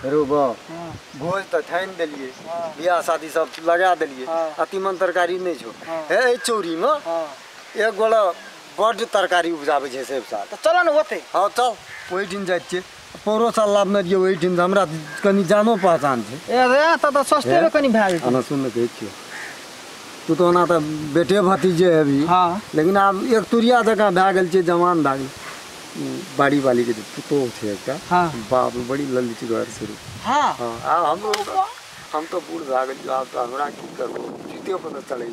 रो बा भोज त ठानि देलिए बियाह शादी सब लगा देलिए आ तीमन तरकारी नहीं छो हे एहि चौरी में एक गोला बड तरकारी उपजाबै छै सब साल त चल न ओते। हां चल ओहि दिन जाइत छियै पौरो साल लाभ न दियै ओहि दिन हमरा कनी जानो पहचान छै। ए रे त त सस्ते में कनी भए जेतै। ana सुन न कहै छियौ तू तो ओना त बेटे भतीजे हेबी। हां लेकिन आब एक तुरिया जकाँ भए गेल छै जवान भए गेल बाड़ी वाली के पुतोह छै एकटा। हाँ। बाप बड़ी ललित घर शुरू। हाँ हाँ आ हम तो बूढ़ भए गेलियो आब तो हमरा की करबो जीते पर चलै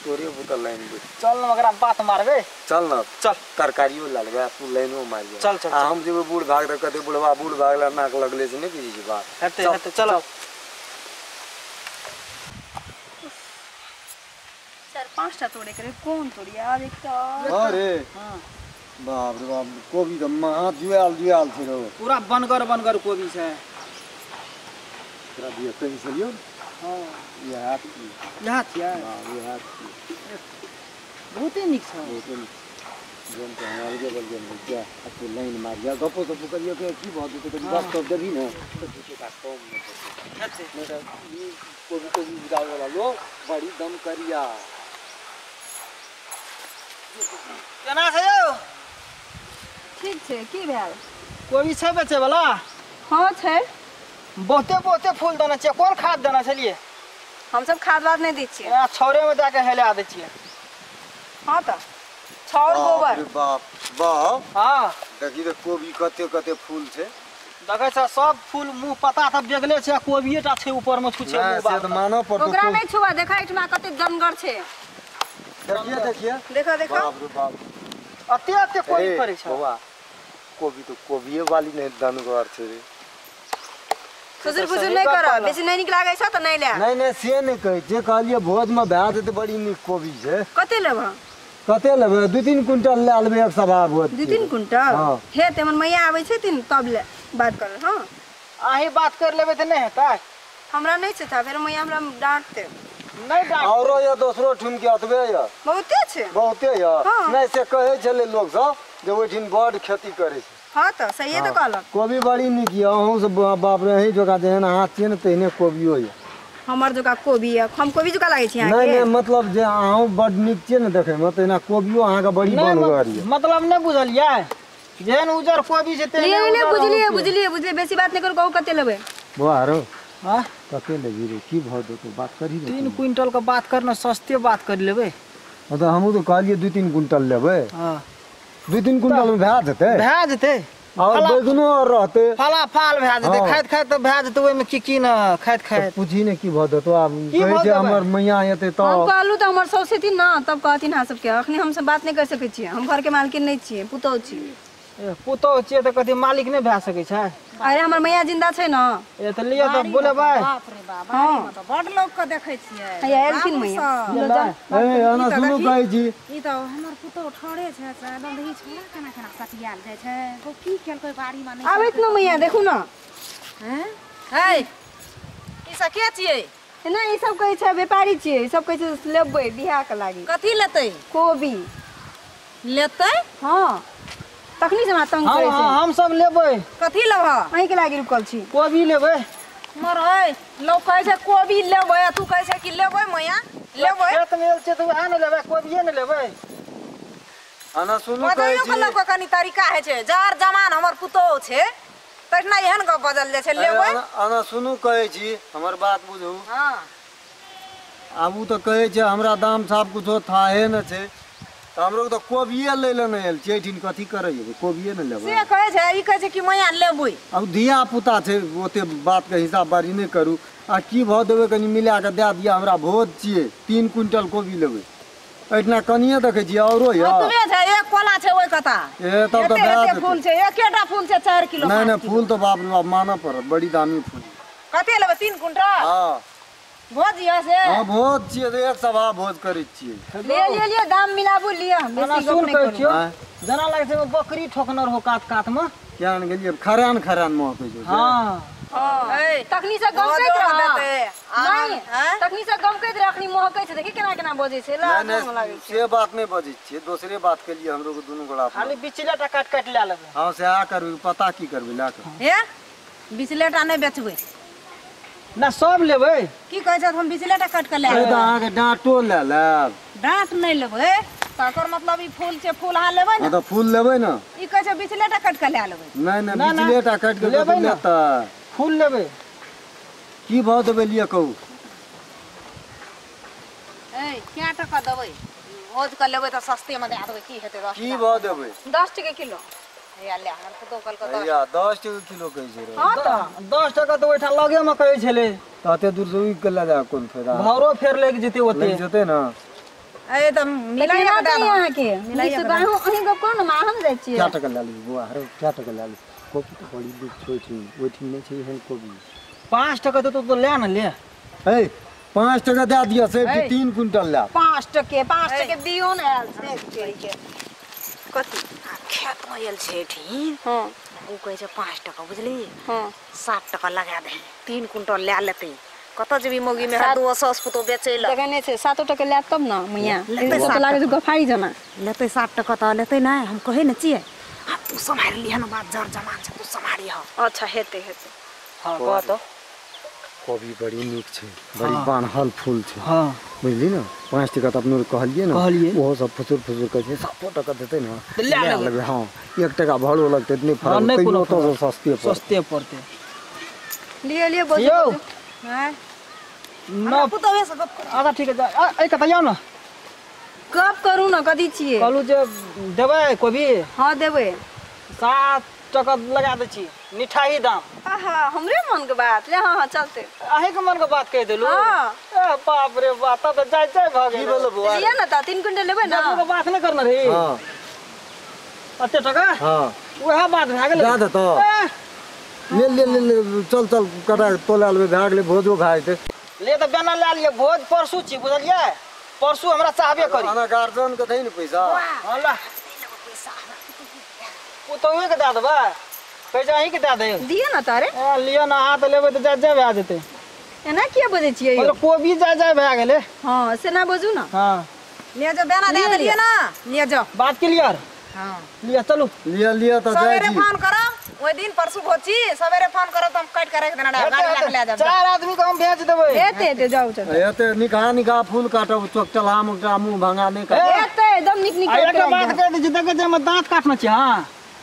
तोरे बुता लाइन दे चल न ओकरा बात मारबे चल न चल तरकारियो लऽ लेबै तू लाइनो मारि चल चल आ हम जेबै बूढ़ भाग त कहतै बुढ़वा बूढ़ भाग ला नाक लगले से नहीं बुझै छी बात हेतै हेतै चल। चार पांचटा तोड़े करे कोन तोड़िया आब एकटा। अरे हां बाप रे बाप कोबी त महा जुआल जुआल छै रो पूरा बनगर बनगर कोबी छै। तोरा दिया कहीं से लियो। हां इहा छियै। हां इहा बहुते नीक छै बहुते नीक जोन त हम अलगे बलगे में जा आ तू लाइन मारिया गपो सपो करियो के की भऽ जेतै कनी गप सप देबही ने त दू टका कम नहि हेतै नहीं त ई कोबी कोबी उपजाबै वाला लोग बड़ी दम करिया। केना छै यौ? ठीक छै। की भेल? कोबी छै बेचै वाला? हां छै। बहुते बहुते फूल देने छियै कोन खाद देने छलियै? हम सब खाद वाद नहीं दै छियै। छौरे में जाके हेला दै छियै। हां त छौर गोबर। बाप बाप। हां देखी त कोबी कते कते फूल छै देखै छ सब फूल मुंह पता त बेगले छै कोबीए टा छै ऊपर में छुछे मुंह बाप से त मानऽ पड़तौ ओकरा नहीं छुआ देखा एठमा कते दमगर छै। देखिए देखिए देखो देखो बाप रे बाप अते अते कोबी फरै छै। बौआ कोबी तो कोबीए वाली नहीं दमगर छै रे। फुजुर फुजुर नहीं कर बेसी नहीं नीक लागै छ त नहीं ले। नहीं नहीं से नहीं कहै जे कहलिए भोज में भए जेतै बड़ी नीक कोबी छै। कते लेबह? कते लेबै 2-3 क्विंटल ले लेबै एक सभा भोज। 2-3 क्विंटल? हे ते हमर मैया आबै छथिन तब ले बात कर। हां अहीं बात कर लेबै त नहीं हेतै। हमरा नहीं छै फेर मैया हमरा डांटते। नहीं डांटते औरो या दोसरो ठुम के अतबे या बहुते छै बहुते या नहीं से कहै छलै लोक सब जे ओहिठिन बड खेती करै छै। हां त सहीए त कहलक कोबी बड़ी नीक य अहूँ सब बाप रे अहीं जोका जेहन अहाँ छियै ने तेहने कोबियो य। हमर जोका कोबी य हम कोबी जोका लागै छी अहाँ के? नहीं नहीं मतलब जे अहूँ बड नीक छियै ने देखै में तहिना कोबियो अहाँ के बड़ी बनगर य। मतलब नहीं बुझलियै जेहन उजर कोबी छै तेहने नहीं बुझलियै बुझलियै बुझलियै बेसी बात नहीं करू कहू कते लेबै? बौआ रो हां कते लेबी रे की भाव देतौ बात करी रे 3 क्विंटल के बात करना सस्ते बात कर लेबै। त हमहूँ तो कहलियै 2-3 क्विंटल लेबै। हां 2-3 क्विंटल में भए जेतै भए जेतै और बैगनो और रहतै फला फाल भए जेतै खाइत खाइत त भए जेतै ओहिमे की की न खाइत खाइत पूछी ने की भऽ देतौ आब कहै छै हमर मैया एतै त हम कहलु त हमर साउस छथिन न तब कहथिन अहाँ सबके अखनी हमसब बात नहीं कर सकै छियै हम घर के मालकिन नहीं छियै पुतोह छियै। ए पुतोह छियै त कथी मालिक नहीं भए सकै छै? अरे हमर मैया जिंदा छै न। ए त लिअ त बोलेबै। बाप रे बाप बाप त बड लोग के देखै छियै। हैया एलखिन मैया। ए ana सुनू कहै छी ई त हमर पुतोह ठड़े छै एकदम देखी छोरा केना केना सटियाल जाइ छै ओ की केलकै बाड़ी में नहीं आबैत न मैया देखू न। हैं है ई सब के छियै? ना ई सब कहै छै व्यापारी छियै ई सब कहै छै लेबै बियाह के लागी। कथी लेतै? कोबी लेतै। हां तखनी से हमरा तंग करै छै। हम सब लेबै। कथी लेबह? अहीं के लागी रुकल छी। कोबी लेबै। मर लोग कहै छै कोबी लेबै तू कहै छै कि लेबै मैया लेबै। खेत में आयल छै त उएह ने लेबै कोबिये ने लेबै। ana सुनू कहै छी लोक के कनी तरीका होइ छै जर जमान हमर पुतोह छै तखना एहन गप बजल जाइ छै लेबै। ana सुनू कहै छी हमर बात बुझू। हां आब उ त कहै छै हमरा दाम साफ कुछो थाहे न छै त हमरो त कोबिये लै ले नै आयल छियै एहिठिन कथी करै जेबै कोबिये ने लेबै से कहै छै ई कहै छै कि मैया लेबै। आब धिया पुता छै ओते बात के हिसाब बारी नहीं करू आ की भाव देबै कनी मिला के दए दिअ हमरा भोज छियै 3 क्विंटल कोबी लेबै एहिठिना कनिये देखै छियै औरो य ओतबे छै एक कोला छै ओहि कता ए तब त भए जेतै फूल छै एकेटा फूल छै 4 किलो। नहीं नहीं फूल तो बाप रे बाप मानऽ पड़त बड़ी दामी फूल। कते लेबै 3 क्विंटल? हां भोज य से? हां भोज छियै एक सभा भोज करै छियै। ले ले ले दाम मिलाबू लिअ बेसी गप नहीं करू। जना लागै छै बकरी ठोकनर हो कात कात में केहन गेलियै खरान खरान महकै छै। हां हां तखनी से गमकैत रह नहीं तखनी से गमकैत रह अखनी महकै छै देखी केना केना बजै छै लाज लागै छै। से बात नहीं बजै छियै दोसरे बात के लिए हमरो के दुनू गोला खाली बिचले टा काट काट ले लेबै। हां से आ करबै पता की करबै ला के हे बिचलेटा नहि बेचबै ना सब लेबै की कहै छथि हम बिचलेटा काटि कऽ लए लेब अहाँके डाँटो लए लेब डाँट नहि लेबै तकर मतलब ई फूल छै फूल अहाँ लेबै ने तऽ फूल लेबै ने ई कहै छै बिचलेटा काटि कऽ लए लेबै नहि नहि बिचलेटा काटि कऽ लेबै ने तऽ फूल लेबै की भाव देबै लिअ कहू ए कै टका देबै भोज कऽ लेबै तऽ सस्तेमे दए देबै की हेतै की भाव देबै 10 टके किलो हैया ले हमर पुतोहु कहलकै 10 हैया 10 टके किलो कहै छै हां तऽ 10 टका तऽ ओहिठाम लगेमे कहै छलै तऽ एते दूर से उगि के लए जा कोन फायदा भावरो फेर लागि जेतै ओते लागि जेतै ने ए तऽ मिलाइए के दए अहाँके अहीं गप करू ने हम जाइ छियै कै टका लए लेबै बौआ हरे कै टका लए लेबै कोबी तऽ बड़ी दुख छै ओहिठाम नहि छै एहन कोबी 5 टका देतौ तऽ लए ने ले हे 5 टका दए दिअ से 3 क्विंटल लए 5 टके 5 टके दियो ने आयल छै कथी खेत में आयल छै एठिन हां ओ कहै छै 5 टका बुझली हां 7 टका लगा दे 3 क्विंटल लए लेतै कतऽ जेबी मौगी में हर दो सौस पुतो बेचै ल देखै नहि छै 7 टका लए तब ने मैया तऽ लागै छै गफारी जना लेतै 7 टका तऽ लेतै नहि हम कहै ने छियै आ तू सम्हारि लिह ने बात जर जमान छै तू सम्हारि ह अच्छा हेतै हेतै हां कह तऽ कोबी बड़ी नीक छै बड़ी बान्हल फूल छै हां बुझली ने 5 टका तऽ अपनो कहलियै ने ओहो सब फुसुर फुसुर कहै छै 7 टका देतै ने लए लेबै हां 1 टका भाड़ो लगतै इतने फरक तैयो ओतऽ सस्ते सस्ते पड़तै लिअ लिअ बजू हां ना पुतोहु से गप करू अच्छा ठीक है ए कतऽ जाउ ने गप करू ने कथी छियै कहलू जे देबै कोबी हां देबै 7 टका लगा दै छी मिठाई दाम आहा हमरे मन के बात ले हां हां चलते अहीं के मन के बात कहि देलू हां ए बाप रे बाप तब तऽ जाय जाय भऽ की गेल भेलो बौआ लिअ ने तऽ 3 क्विंटल लेबै ने के बात नहि करना रही हां अते टका हां वएह बात भए गेलै दए देतौ ले ले ले ले चल चल कटा तोला लेबै भए गेलै भोजो भए जेतै ले तऽ बेना लए लिअ भोज परसू छी बुझलियै परसू हमरा चाहबे करी आना गार्जियन के दही ने पैसा हां ला पुतोहुए के दए देबै कहै छै अहीं के दए देब दिअ ने तारे ए लिअ ने अहाँ तऽ लेबै तऽ जाय जाय भए जेतै एना किया बजै छियै यौ मतलब कोबी जाय जाय भए गेलै हां से ना बजू ने हां ले जो बेना दए देलियै ने ले जो बात क्लियर हां लिअ चलू लिअ लिअ तऽ जाइ सवेरे छी फोन करब ओहि दिन परसू भोज छी सवेरे फोन करब तऽ हम काटि के राखि देना गाड़ी लए के लए जाब 4 आदमी के हम भेज देबै हेतै हेतै जाउ चलू एते निकहा निकहा फूल काटब चोकटलहा मोकटलहा मुँह भंगा नहि काटब हेतै एकदम नीक नीक आ एकटा बात कहि दै छी देखै छी हमर दाँत काटने छी हां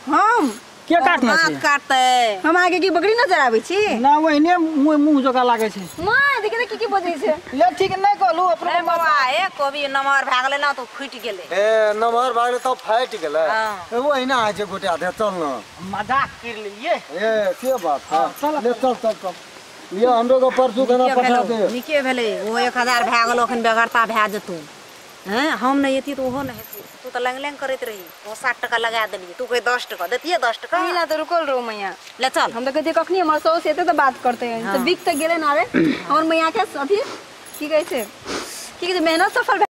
हम के काटने छी दाँत काटतै हम आगे की बकरी नजर आबै छी ना ओहिने मुँह मुँह जकाँ लागै छै माँ देखि की की बजै छै ले ठीक नहि कहलू अपनो ए बाबा ए कोबी नमहर भए गेलै ने तऽ फुटि गेलै ए नमहर भए गेलै तब फाटि गेलै हाँ। ओहिना होइ छै गोटे आधे चल ने मजाक कर लियै ए से बात है ले चल चल चल लिअ हमरो के परसू खाना पठा दे नीके भेलै ओ 1000 भए गेलौ अखन बेगरता भए जेतौ हैं हम नहि एती तऽ ओहो नहि हेती तू तऽ लंग लंग करैत रही ओ 7 टका लगा देलियै तू कहै 10 टका देतियै 10 टका पहिला तऽ रुकल रहो मैया ले चल हम तऽ कहतियै कखनी हमर साउस एतै तऽ बात करतै तऽ बिक तऽ गेलै ने अरे हमर मैया के अथी की कहै छै की कहै छै मेहनत सफल